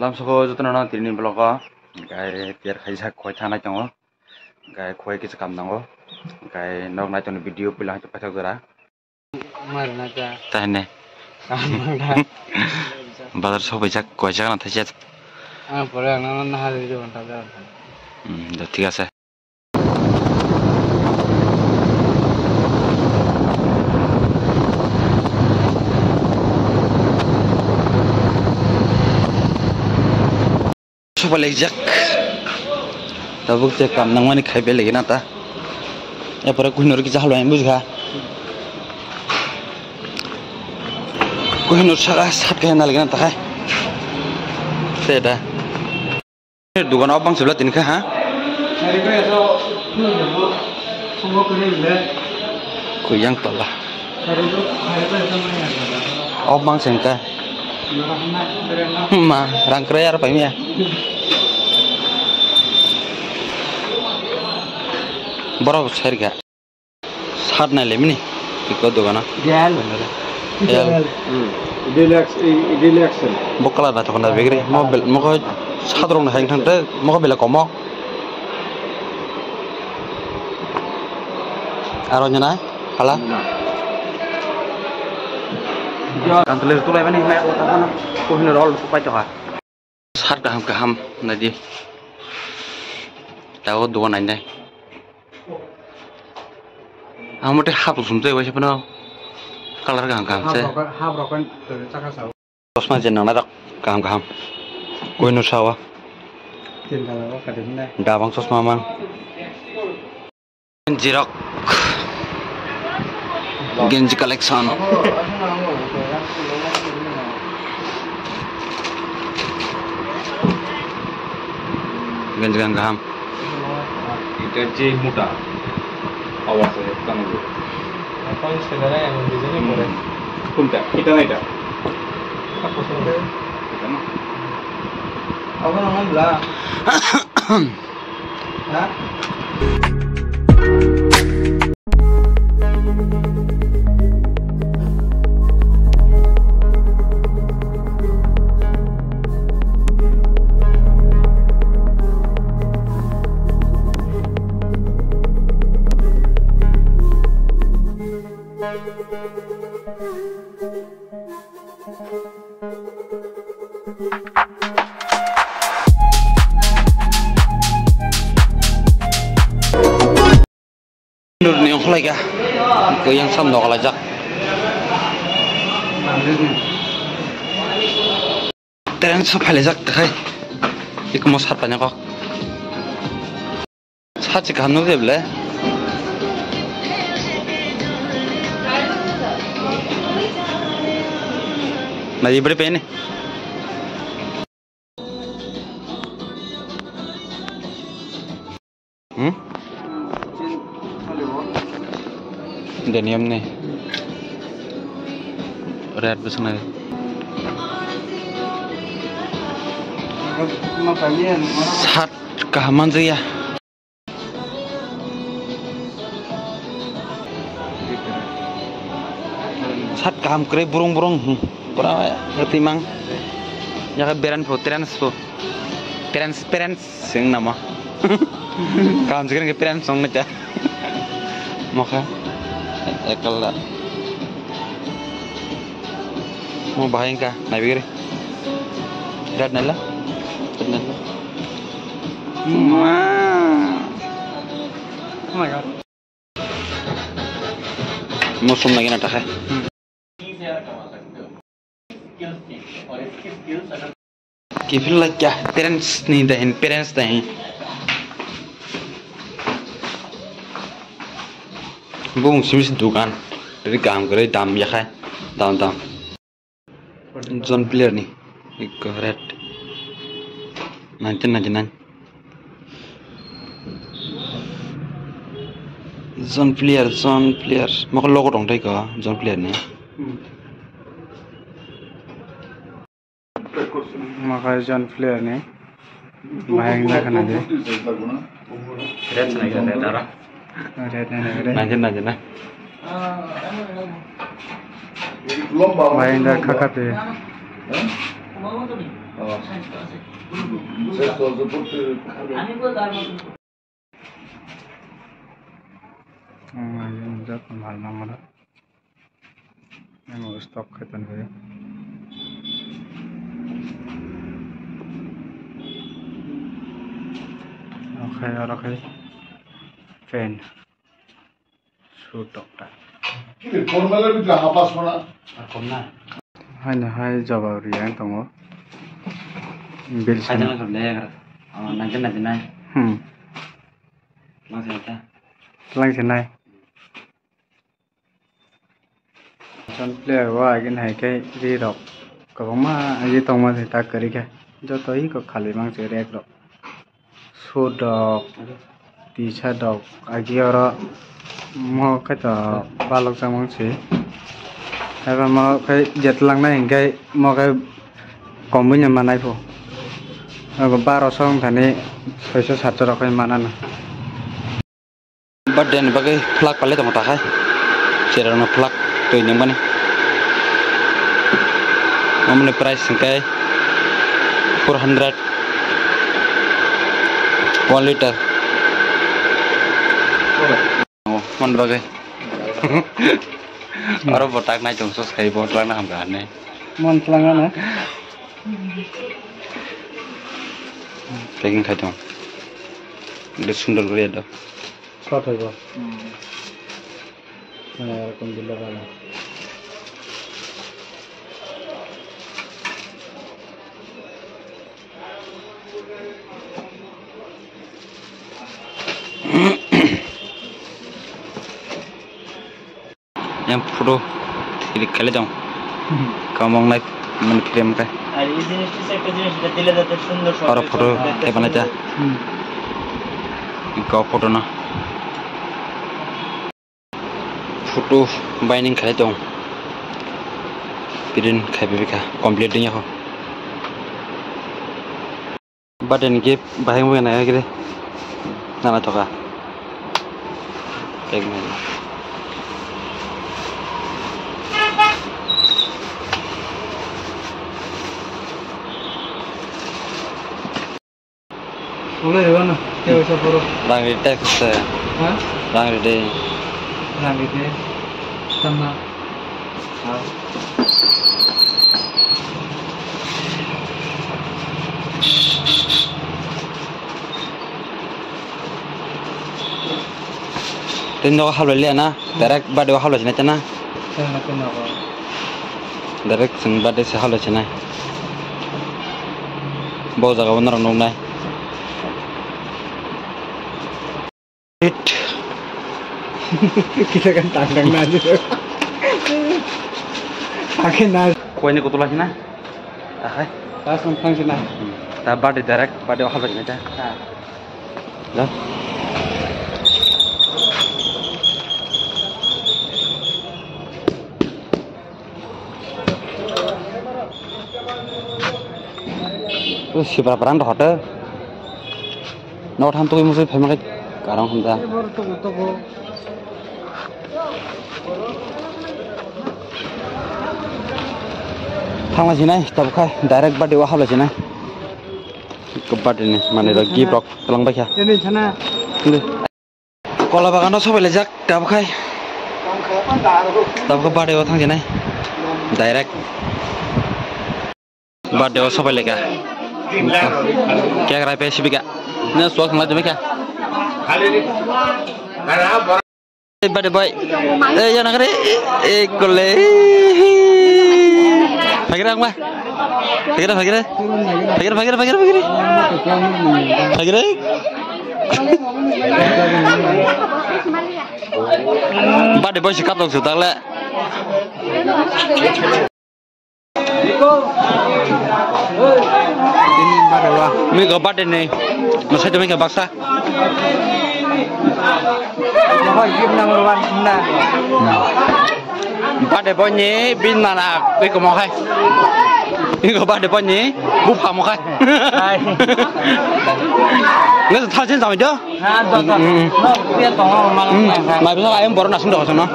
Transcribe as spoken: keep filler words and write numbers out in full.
Lamsoko jotono no tini vlog o, hwnkhe tiar khaijak khoi thanai tongo, hwnkhe khoi kisa kam nango, hwnkhe nok nai tongni video puila hwnkhe paithak jora. Marina ta. Tahine. Bazar sopaijak, koijak na thaijak. Ang pore ang nang nahar video anta da. Hmm, da thik ase. Sopalijak. Tabuk je kam nangmani khai belai gana ta. Epore Kohinoor kisa halbai bujikha. Kohinoor saka sat khe nalgana ta khai. Te da. Dugan o bang sebla tini kha ha. Kuyang tola. Off mang sengka. Ma, rang krai ar paimya. Borok serga. Sat nai lemni. Iko dogana. Gel. Gel. Hmm. Relax, i-, relax. Bokala da tokona begri. Mo bel, mo ko sat rong hai thang te, mo ko bela komo. Aro nyana, hala. Kantulir tulai mani hwnai o takhana. Kohinoor rol pai toha. Sat kaham kaham nadi. Tago duo nai nai. Ang mote hap sum tei waisa phano color kaham kaham se. Hap rok, hap rok kan chakha sao. Chosma je nang narak kaham kaham. Kohinoor sawa. Tin color o kati hinai. Dabang chosma mang. Genji rok. Genji collection. Genji gan kaham. Ita je muta. Awas ya, tang dulu. Apa yang sebenarnya yang di sini boleh? Kunta, kita naik dah. Apa sih? Kita mah. Apa namanya belah? Nurni ongkhlaika. Yang sam nokalaijak. Train so phailaijak takhai. Ikomo sat paina kok. Sachi kaham nukjai bwle. Nai bwrwi peni. Hmm? Denium ni. Red bwswk nai. Sat kaham manjakya. Sat kaham kwrwi burung burung, hmm, pura twimang. Yakhe beran pho, trans pho. Trans, trans sing nama. Kaham sikhe trans song nita. Mokha. Ekal da. Mo bahai wngkha, naibigiri. Birat naila. Birat naila. Ma. Oh my God. Mushroom lagi na takhai. Kiphil laikya, parents ni dahin, parents dahin. Bung simis dukan, dari kaham kwrwi dam yakhai, dam dam. John Player ni, ikko red, nineteen ninety-nine. John Player, John Player, mokol logo tong tei ko John Player ni. Makai John Player ni. Bahai wngna khana di. Red nai red aro. Red nai red. Nineteen ninety-nine. Bahai wngna khakha te. Oh. Sexto, deporte. Hmm, yang jat mal nama. Yang stock kaitan kaya. Okay, okay. Fan. Su tok ta. Haino hai jawab ri ang tongo. Bill san. Haino le, oh, nineteen ninety-nine. Hmm. Lang se ta. Lang se nai. San player wa agin hai ke ri rok. Kwbangma agi tongma se ta kwrwi khe. Joto hi kok khali mang se rek rok. Suit rok, T-shirt rok, agi oro mo khe to balok jak mang se. Haiba mo khe jet langnai hinkhe mo khe komui no manai pho. Abo baroso wng thani soiso satso rok khe manana. Birthday ni bagwi flag palai tongo ta khai. Cherokno flag twi nungmani. Omoni price hwnkhe four hundred, one liter. Mon bagwi. Oro bo tak nai tong sos khai bo twlangna hamkha hwnwi. Mon twlangna na? Packing khai tong. Bit sundor guri do. Kothai bo. Hmm. Nana rokom dilo bana. Yang photo click khailai tong. Kamong nai mani frame kai. Aro photo kaipanai ta. Hmm. Iko photo no. Photo binding khailai tong. Print khaipai bikha complete wngya kho. Birthday ni gift bahai wngya nai gre. Nana thoka. Cake ni. Olai rw no, tei waisa phoro. Rang ri tei khwse. Ha? Rang ri de. Rang ri de. Tama. Ha. Tei nogo hablai liya na? Direct birthday o hablai sinai tana? Tei nogo. Direct chwng birthday se hablai sinai. Bo jaga o norok nuknai. Kita kan tangkang na aja. Pakai na. Kau ini kutu lagi na? Ahai. Pas nang thang sini. Ta birthday direct, birthday o hablai sinai ta. Ha. Da. Sibra brand hotel. No tham tugui musui phaima khe karang hamja. Thangla sinai tabuk khai direct birthday o hablai sinai. Birthday ni manwi rok gift rok twlang baikha. Kola bagano sobai laijak tabuk khai. Tabuk birthday o thang sinai. Direct. Birthday o sobai laika. Cake rai pe sibika. Nya suak thangla jemika. Birthday boy. Eh, ya nagre. Eh, kole. Phagire ang ba. Phagire, phagire. Phagire, phagire, phagire, phagire. Phagire. Birthday boy si kap dong su tak le. Miko birthday ni. Masai tu miko baksa. Birthday boy ni bin mana miko mo khai. Miko birthday boy ni bupha mo khai. Ngai thal chen samai jo. Mai bisa ayam boron asing dong sono.